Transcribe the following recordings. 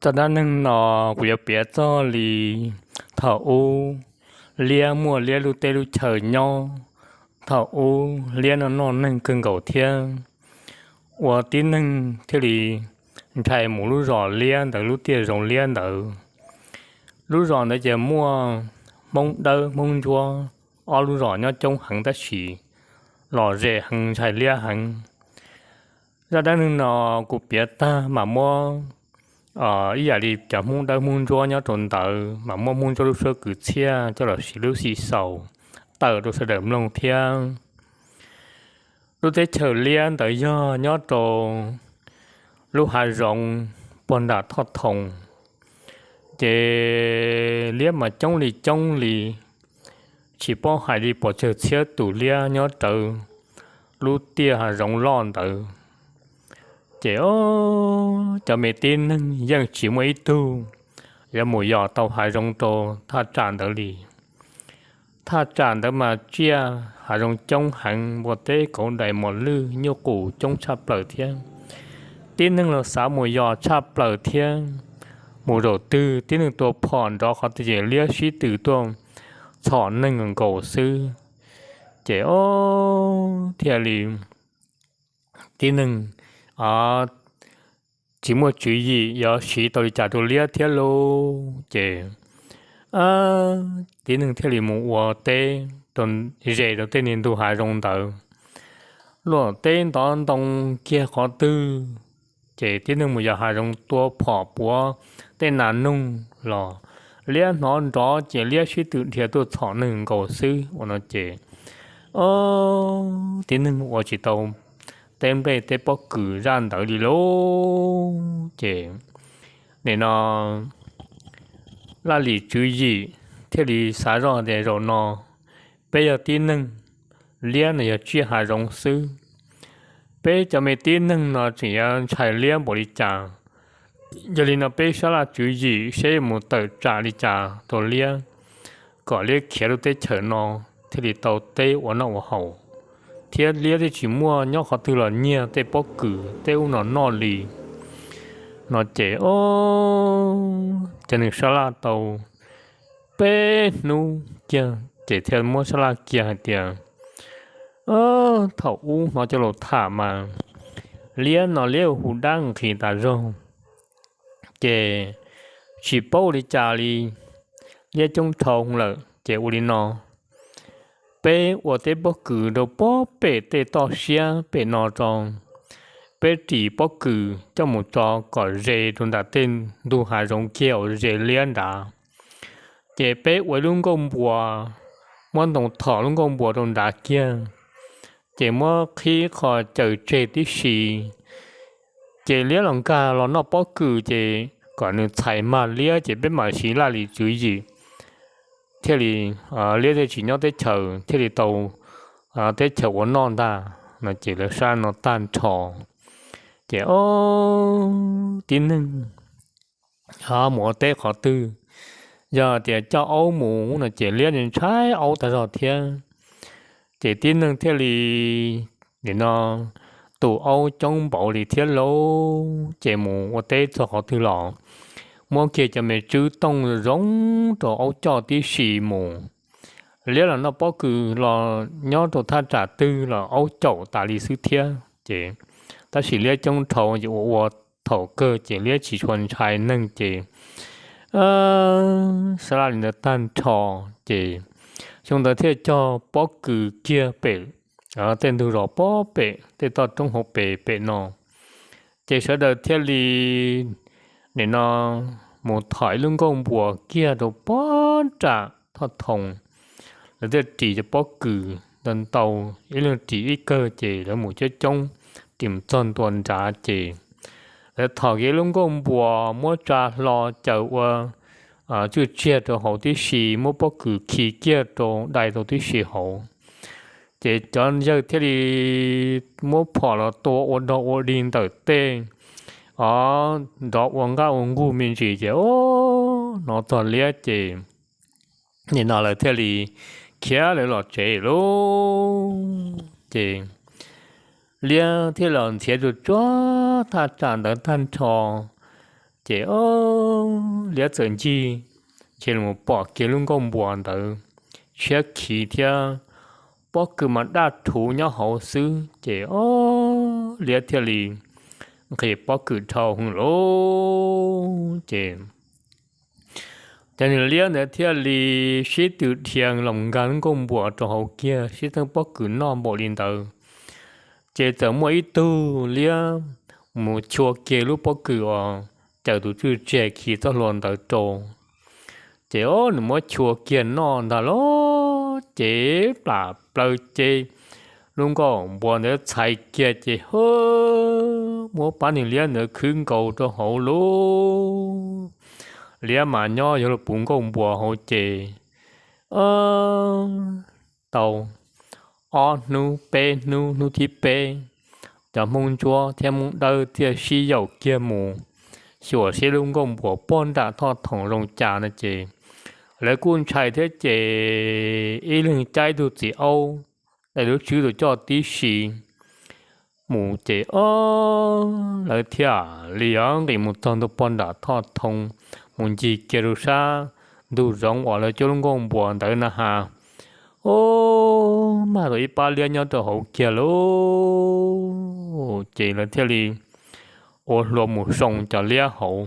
Zaj dab neeg no kuv yuav piav txog li thaum ub liab muaj liab lub teb lub chaw nyob. Thaum ub liab no noj neeg kawg nkaus thiab, ua tib neeg thiaj li ntshai mus lub zos liab ntawd, lub tiaj zoov liab ntawd. Lub zos ntawd ces muaj Hmoob Dawb Hmoob Ntsuab, ob lub zos nyob coob heev tab sis lom zem heev, ntshai liab heev. Zaj dab neeg no kuv piav tag mas muab ib yam li cov Hmoob Dawb Hmoob Ntsuab nyob rau ntawd mas muab Hmoob Ntsuab lub suab kwv txhiaj coj los siv lub xim xaus tawm rau sawv daws mloog thiab. Lub teb chaws liab ntawd yog nyob rau lub hav zoov pog nram Thoj Thoos, ces liab mas coob li coob li, tsis paub hais li pes tsawg txhiab tus liab nyob rawv lub tiaj hav zoov loj ntawd. Ces cov me tib neeg yeej tsis muaj ib tug yuav mus yos tau hav zoov rau thaj tsam ntawd li. Thaj tsam ntawd mas tsiaj hav zoov coob heev, npua teb kauv dais mos lwj nyuj qus coob tshaj plaws thiab. Tib neeg los xav mus yos tshaj plaws thiab. Mus zaum twg tib neeg tua phom nrov qhov twg ces liab sib tw tuaj txhom neeg nkaus xwb. Ces thiaj li tib neeg tsis muaj tswv yim yuav siv tau li cas rau liab thiab lauj. Ces tib neeg thiaj li mus ua teb ze rau tej niag ntug hav zoov ntawd. Luam teb ntov ntoo kiag qhov twg, ces tib neeg mus yos hav zoov tua phom puav tej nas noog los liab hnov nrov ces liab sib tw dhia tuaj txhom neeg nkaus xwb. Ua no ces tib neeg ua tsis tau teb nplej teb pob kws zaj ntawd li lauj. Ces nim no laj lim tswv yim thiaj li xav zoj tias zaum no peb yog tib neeg, liab no yog tsiaj hav zoov xwb. Peb cov me tib neeg no tseem yuav ntshai liab npaum li cas. Yog li no peb sab laj tswv yim seb yuav mus tawm tsam li cas rau liab kom liab khiav lub teb chaws no thiaj li tau teb ua noj ua haus, thiab liab thiaj tsis muaj nyob qhov twg los nyiag tej pob kws tej ub no noj li. No ces cov neeg sab laj tau peb hnub kiag ces thiaj muab sab laj kiag hais tias thaum ub hnov cov laus tham mas liab no liab hu dab nqhis tas zog, ces tsis paub ua li cas li, liab coob dhau lawm ces ua li no, peb ua teb pob kws rau pob pem tej toj siab pem no tso, peb ris pob kws coj mus tso kom ze rau nram tej ntug hav zoov kiag uas ze liab nrad. Ces peb ua ib lub nkuaj npua, muab ntoo thom lub nkuaj npua rau nrad kiag, ces muab qhib qho caws tseg tib si, ces liab los nkag los noj pob kws ces kom nws txhais mag liab ces peb mam siv laj lim tswv yim thiaj li, liab thiaj tsis nyob teb chaws thiaj li tau teb chaws ua noj ntag. No ces lawv sab no tag nrho, ces tib neeg mus ua teb qhov twg, yog tias coj aub mus no ces liab ntshai aub tag zog thiab. Ces tib neeg thiaj li nim no tu aub coob npaum li thiab lauj, ces mus ua teb txog qhov twg los muab kiag cov me tswb tooj zoo rau aub coj tib si mus. Liab los noj pob kws los nyob rau thaj tsam twg los aub caum tas li xwb thiab ces, tab sis liab coob dhau ces ua ua thaum kawg ces liab tsis tshua ntshai neeg ces sab laj li ntawd tag nrho, ces xyoo ntawd thiaj cog pob kws kiag pem tej ntug zos pob pem tej toj roob hauv pes pem no. Ces sawv daws thiaj li nim no mus thom ib lub nkuaj npua kiag rau pob nram Thoj Thoos, lawv thiaj ris cov pob kws ntau ntau, ib leeg ris ib kawg ces lawv mus coob coob, ris mus txog ntua nrad ces lawv thom kiag ib lub nkuaj npua muab tsa hlo caws ua tswj tsiag rau hauv tib si, muab pob kws khi kiag rau dai rau tib si hauv. Ces cov yawg thiaj li muab phom los tua ua dog ua dig ntawm tej, o, nrov ua nqaj ua nqug me ntsis ces, o, hnov txog liab ces nim no lawv thiaj li khiav lawv los tsev lauj. Ces liab thiaj los ntxhiav tsuag tsuag thaj tsam ntawd tag nrho, Ces o, liab txawm ncig, ces los pom kiag lub nkuaj npuas ntawd tshiab khiv thiab pob kws mas daj rhuv nyob hauv xwb. Ces o, liab thiaj li nqhis pob kws dhau hwv lawm ces cov niag liab ntawd thiaj li sib tw dhia los nkag lub nkuaj npuas rau hauv kiag sib theej pob kws noj npaum li ntawd. Ces txawm muaj ib tug liab mus chua kiag lub pob kws uas cawm tus tswj tseg khi txoj hlua ntawd rau. Ces o, nws muab chua kiag noj ntag los ces plam plaws ces lub nkuaj npuas ntawd txhais kiag ces o, muab pab niag liab ntawd khwb nkaus rau hauv lub liab mas nyob yog lub puv nkuaj npuas hauv ces o, tau ob hnub peb hnub, hnub thib peb, cov Hmoob Ntsuab thiab Hmoob Dawb thiaj sib yaum kiag mus xyuas seb lub nkuaj npuas pog nram Thoj Thoom zoo cas no ces lawv kuj ntshai thiab ces ib leeg caij ib tug txiv aub, lawv lub tswb tus coj tib si mus ces o, lawv thiaj li o nqis mus txog ntua pog nram Thoj Thoom, mus ncig kiag rau sab ntug zoov uas lawv cov lub nkuaj npuas ntawd na has. O, mag tau ib pab liab nyob rau hauv kiag lauj, ces lawv thiaj li ua hlua mus soo cov liab hauv.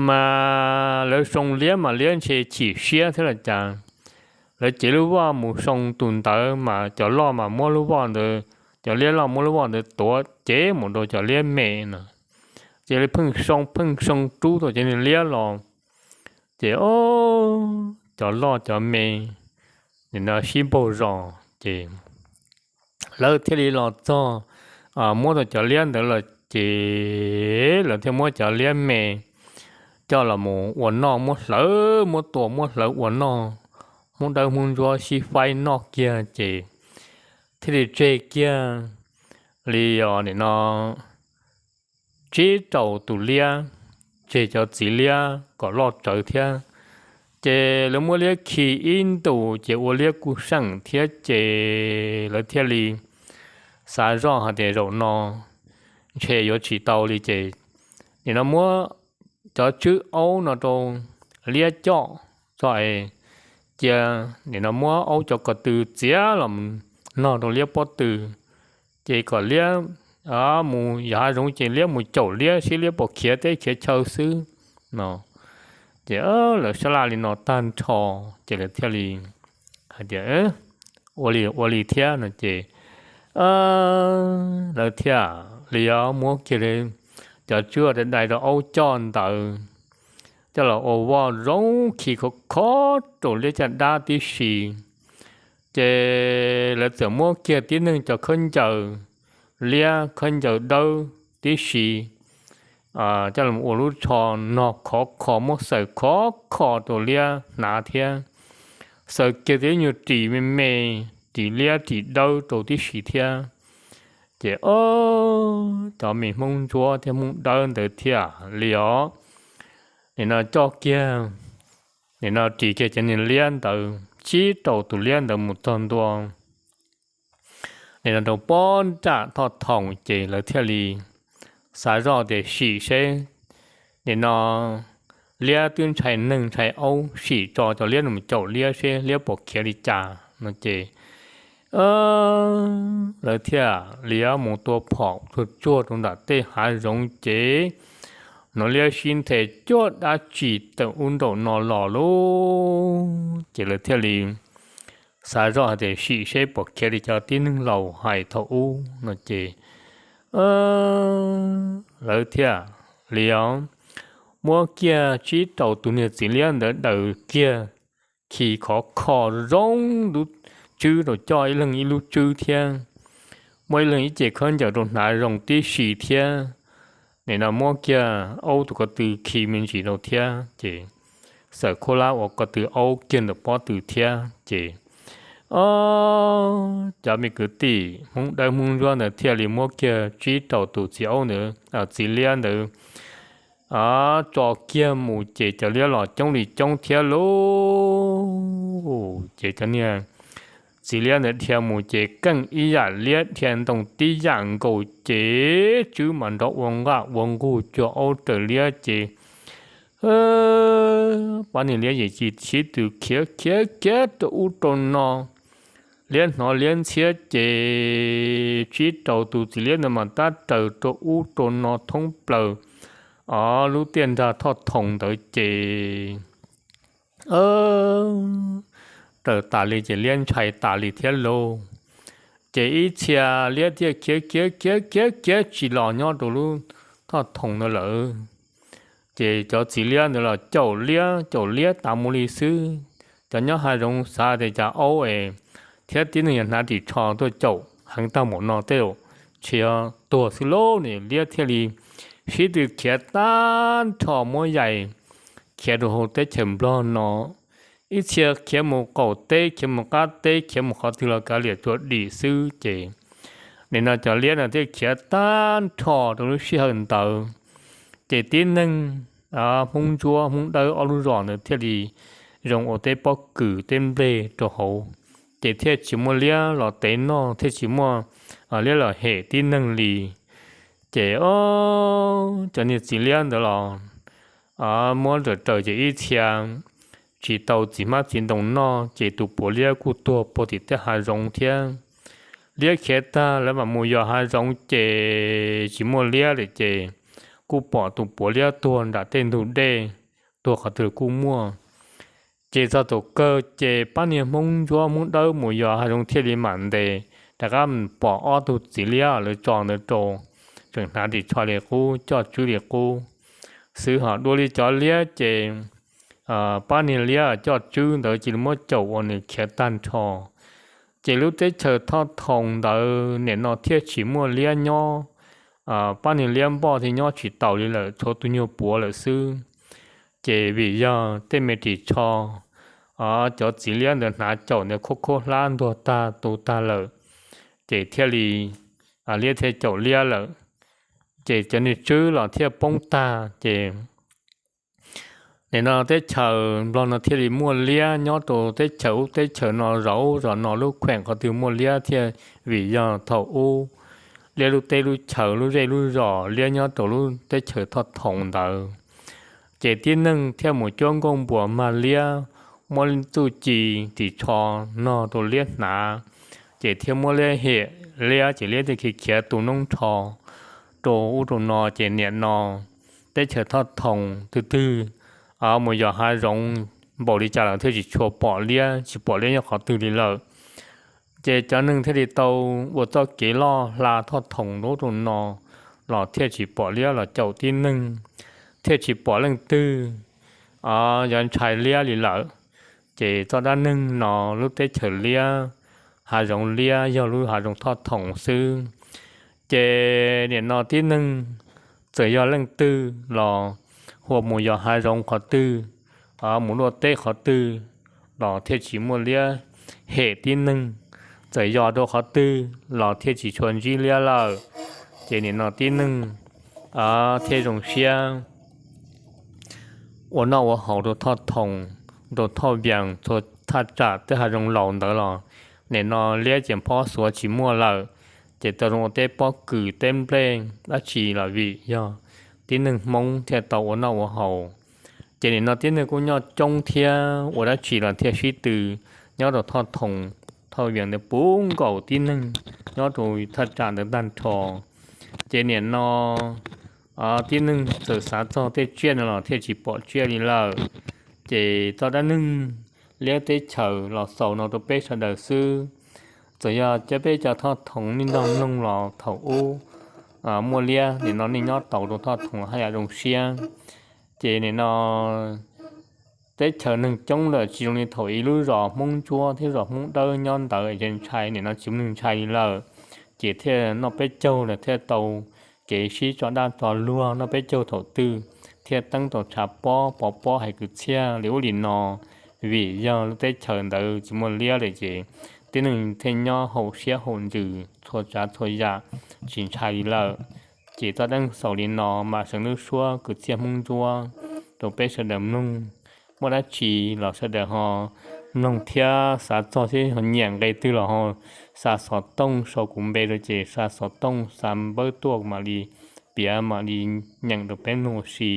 Mas lawv soo liab mas liab ntshe chim siab thiab los cas, lawv cev lub voj mus soo tus ntawd mas cov loj mas muab lub voj ntawd, cov liab loj muab lub voj ntawd tuav cev mus rau cov liab me no. Ces lawv pheej soo pheej soo rub tau cov niag liab los ces o, cov loj cov me nim no sib npaug zos ces lawv thiaj li los txog, muab tau cov liab ntawd los ces lawv thiaj muab cov liab me coj los mus ua noj, muab hlawv muab tua muab hlawv ua noj, Hmoob Dawb Hmoob Ntsuab sib faib noj kiag ces thiaj li tseg kiag li os nim no tsib rau tus liab, tseg cov txiv liab kom loj tsawv thiab. Ces lawv muab liab khi ib ntus ces ua liab kuj seem thiab ces lawv thiaj li xav zoj hais tias zaum no ntshe yuav tsis tau li ces nim no muab cov tswb aub no rau liab coj txog es cia nim no muab aub cov ko tw txiav los mus nog rau liab pob tw ces kom liab mus yos hav zoov ces liab mus caum liab seb liab puas khiav teb khiav chaw xwb no. Ces lawv sab laj li no tag nrho ces lawv thiaj li hais tias ua li ua li thiab no ces lawv thiaj li muab kiag cov tswb dai rau aub coj ntawd coj los ua voj zoo khi khov kho rau liab caj dab tib si. Ces lawv txawm muab kiag tib neeg cov khaub ncaws liab khaub ncaws dawb tib si coj los ua lub tsho nog khov kho muab xaws khov kho rau liab hnav thiab xaws kiag tib nyuag ris me me, ris liab ris dawb rau tib si thiab. Ces o, cov me Hmoob Ntsuab thiab Hmoob Dawb ntawd thiaj li os nim no coj kiag, nim no ris kiag cov niag liab ntawd tsib rau tus liab ntawd mus txog ntua nim no rau pob nram Thoj Thoom ces lawv thiaj li xav zoj tias sim seb nim no liab twb ntshai neeg ntshai aub, sim tso cov liab no mus caum liab seb liab puas khiav li cas no ces lawv thiaj li mus tua phom tsuag tsuag rau nram tej hav zoov ces hnov liab sib nthe cuag dab tsi tawm ub nraum no los lauj. Ces lawv thiaj li xav zoj hais tias sim seb puas khiav li cov tib neeg laus hais thaum ub no ces lawv thiaj li muab kiag tsib rau tus niag txiv liab ntawd daws kiag khi khov kho zoo lub tswb rau coj ib leeg ib lub tswb thiab, muab ib leeg ib ce khaub ncaws rau hnav zoo tib si thiab. Nim no muab kiag aub tus ko tw khi me ntsis rau thiab ces xaws khuab lab ua ko tw aub kiag ntawm pob tw thiab ces o, cov me kwv tij Hmoob Dawb Hmoob Ntsuab ntawd thiaj li muab kiag tsib rau tus txiv aub ntawd, txiv liab ntawd tso kiag mus ces cov liab los coob li coob thiab lauj. Ces cov niag txiv liab ntawd dhia mus ces keej ib yam liab dhia ntoo tib yam nkaus ces Tswb mas nrov ua nqaj ua nqug cuag aub raws liab ces pab niag liab yim cis sib tw khiav khiav khiav rau ub rau no. Liab hnov liab ntxhiab ces tsib rau tus txiv liab ntawd mas tab raws rau ub rau no thoob plaws lub tiaj nrag Thoj Thoom ntawd ces raws tas li ces liab ntshai tas li thiab lauj. Ces ib txhia liab thiaj khiav khiav khiav khiav khiav tsis los nyob rau lub Thoj Thoom ntawd lawm. Ces cov txiv liab ntawd los caum liab caum liab tas mus li xwb. Cov nyob hav zoov xav tias cas aub es thiab tib neeg yog hnav ris tsho tuaj caum heev tag npaum no tej zaum tsis yog tuag xwb lauj, niam liab thiaj li sib tw khiav tag nrho muab yaim khiav rau hauv teb chaws Nplog no. Ib txhia khiav mus qaum teb, khiav mus qab teb, khiav mus qhov twg los kav liam tsuas dim xwb ces nim no cov liab no thiaj khiav tag nrho rau lub sij hawm ntawd. Ces tib neeg Hmoob Ntsuab Hmoob Dawb ob lub zos ntawd thiaj li zoo ua teb pob kws teb nplej rau hauv, ces thiaj tsis muaj liab los tev noj, thiaj tsis muaj liab los hem tib neeg li. Ces cov niag txiv liab ntawd los muab raws raws ces ib txhia tsis tau txiv hmab txiv ntoo noj ces tus puav liab kuj tuag puag tim tej hav zoov thiab. Liab khiav tag lawv mam mus yos hav zoov ces tsis muaj liab lawm ces kuj pom tus puav liab tuag nram tej ntug dej, tuag qhov twg kuj muaj. Ces txog thaum kawg ces pab niag Hmoob Ntsuab Hmoob Dawb mus yos hav zoov thiaj li mam ntes rov qab pom ob tug txiv liab lawv tso ntawd rau, tseem hnav ris tsho li qub coj tswb li qub xwb. Ho dua li cov liab ces pab niag liab coj tswb ntawd cia li muab caum ua nws khiav tag nrho. Ces lub teb chaws Thoj Thoom ntawd nim no thiaj tsis muaj liab nyob, pab niag liab npoj thiaj nyob tsis taus li lawm, tshuav tus nyuag puav lawm xwb. Ces vim yog tej me ris tsho cov txiv liab ntawd hnav caum ntawd khuab khuab hlab ntuag tag tu tag lawm, ces thiaj li liab thiaj caum liab lawm, ces cov niag tswb los thiaj poob tag ces nim no teb chaws Nplog no thiaj li muaj liab nyob rau teb chaws ub teb chaws no, zos ub zos no, lub kheem qhov twg muaj liab thiaj, vim yog thaum ub liab lub teb lub chaws lub zej lub zos liab nyob rau lub teb chaws Thoj Thoom ntawd. Ces tib neeg thiaj mus cuab nkuaj npuas mag liab, muab txuj ci ris tsho no rau liab hnav, ces thiaj muab liab hem liab ces liab thiaj khiav khiav tu noob nrho rau ub rau no. Ces nim no teb chaws Thoj Thoom twg twg mus yos hav zoov npaum li cas los thiaj tsis tshua pom liab, tsis pom liab nyob qhov twg li lawm. Ces cov neeg thiaj li tau ua txoj kev loj hla Thoj Thoom rau ub rau no los thiaj tsis pom liab los caum tib neeg, thiaj tsis pom leej twg yuav ntshai liab li lawm. Ces txoj dab neeg no lub teb chaws liab, hav zoov liab yog lub hav zoov Thoj Thoom xwb. Ces nim no tib neeg txawm yog leej twg los hu ua mus yos hav zoov qhov twg, mus luaj teb qhov twg los thiaj tsis muaj liab hem tib neeg, txawm yos rau qhov twg los thiaj tsis tshua ntsib liab lawm. Ces nim no tib neeg thiaj zoo siab ua noj ua haus rau Thoj Thoom, rau Thoj Vias, txhua thaj tsam tej hav zoov laus ntawd los nim no liab ces phob xuav tsis muaj lawm, ces tau zoo ua teb pob kws teb nplej dab tsi los vim yog tib neeg Hmoob thiaj tau ua noj ua haus. Ces nim no tib neeg kuj nyob coob thiab ua dab tsi los thiaj sib tw nyob rau Thoj Thoom, Thoj Vias ntawd puv nkaus tib neeg nyob rau thaj tsam ntawd tag nrho. Ces nim no tib neeg txawm xav txog tej tsiaj no los thiaj tsis pom tsiaj li lawm. Ces txoj dab neeg liab teb chaws los xaus no rau peb sawv daws xwb. Txawm yog cov peb cov Thoj Thoom nej nrog mloog los thaum ub muaj liab, nim no nej nyob tau rau Thoj Thoom haj yam zoo siab. Ces nim no teb chaws neeg coob lawm tsis zoo li thaum ub lub zos Hmoob Ntsuab thiab zos Hmoob Dawb nyob ntawd ces ntshai, nim no tsis muaj neeg ntshai li lawm. Ces thiaj noj peb caug lawm thiaj tau kev sib tso dab tso luag, noj peb caug thaum twg thiaj teeb tau tshav pob pov pob hais kwv txhiaj li ub li no. Vim yog lub teb chaws ntawd tsis muaj liab lawm ces tib neeg thiaj nyob haum siab haum ntsws txhua tsav txhua yam tsis ntshai li lawm. Ces txoj dab neeg xaus li no mam seev lub suab kwv txhiaj Hmoob Ntsuab rau peb sawv daws mloog. muaj dab tsi los sawv daws ho mloog thiab xav txog thiab ho nyiam nqe twg los ho xa xov tooj sau kuv npe rau ces xa xov tooj xa npawb tuaj mam li piav mam li nyeem rau peb mloog ua si.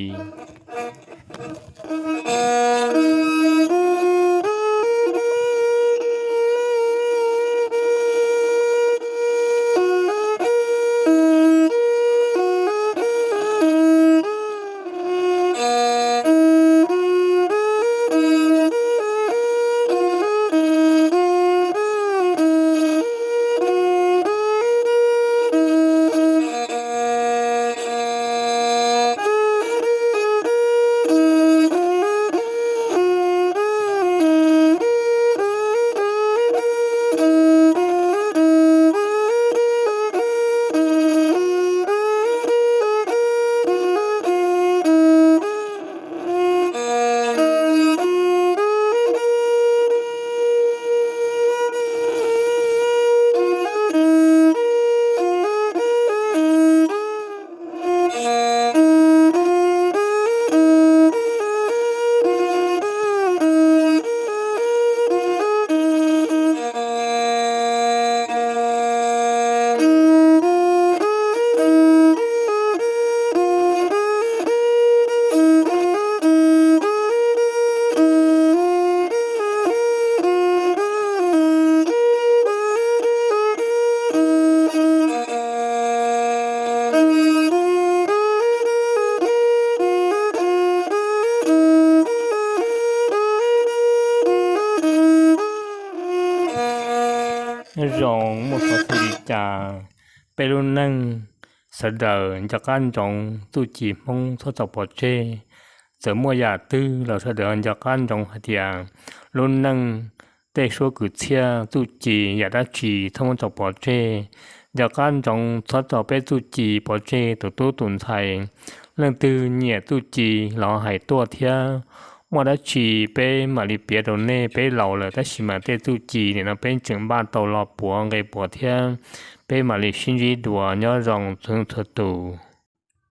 Nyob zoo, muaj xov xwm li cas, peb lub neej sawv daws nco qab ntsoov txuj ci Hmoob txhob txaus pov tseg. Txawm muaj yam twg los sawv daws nco qab ntsoov hais tias lub neej tej suab kwv txhiaj txuj ci yam dab tsi txhob muab txaus pov tseg. Nco qab ntsoov txhob txaus peb txuj ci pov tseg tus tub tus ntxhais. Leej twg nyiam txuj ci los hais tuaj thiab. Muaj dab tsi peb mam li piav rau nej, peb laus lawm tab sis mas tej txuj ci nim no peb tseem npaj tau lo puav nqe puav thiab. Peb mam li sib ntsib dua, nyob zoo txhua tus.